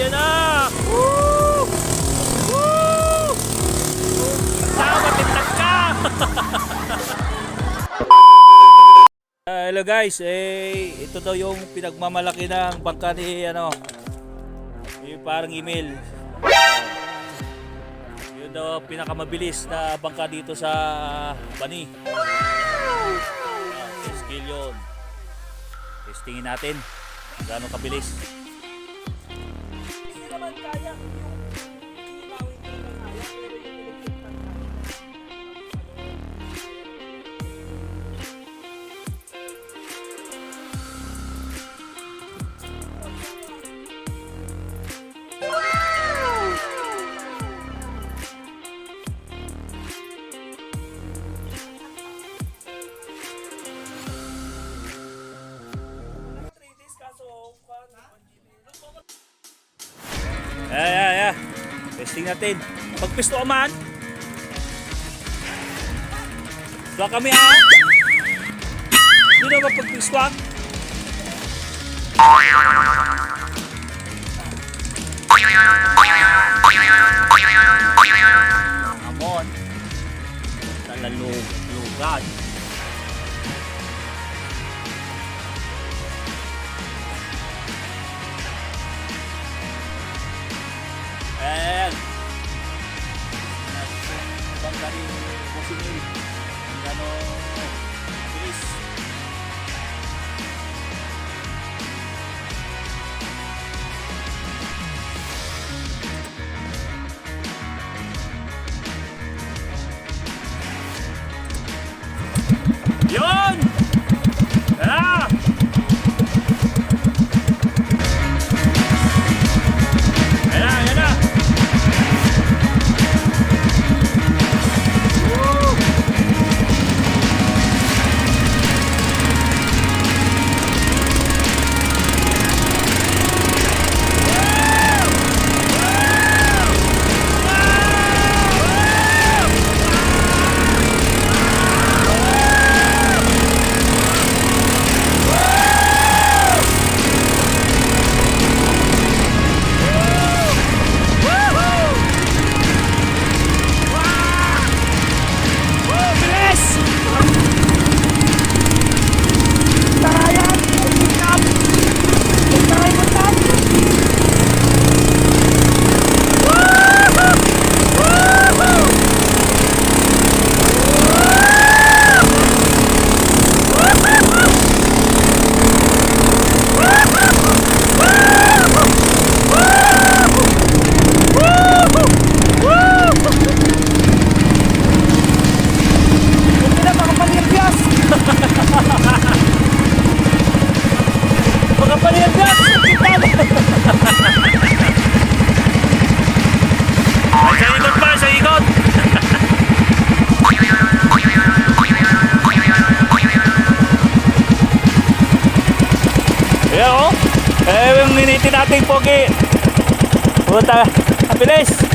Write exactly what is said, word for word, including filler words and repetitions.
Yan na! Woo! Woo! Tama, tintak ka! Ah, hello guys, eh, ito daw yung pinagmamalaki ng bangka ni, ano, ni parang Emil. Yun daw pinakamabilis na bangka dito sa Bani. Ah, ten scale yun. Testingin natin kung gaano kabilis. Hindi naman kaya yung, hindi naman kaya, pero yung electric fan kaya. Ayan, ayan, ayan. Testing natin. Pagpisto ka man. Dua kami, ah. Hindi na mapagpisto, ah. Amon. Talalog-, lugad. Ayan. Bangka ni Boss Emil. Ang gano bilis. Yun! Ah! Ayan na, ayan na. Okay na, makapanilyas. Makapanilyas. Ay, sa ikot pa, sa ikot. Ayan, oh. Eh, yung miniti natin, pogi. Puta, mabilis.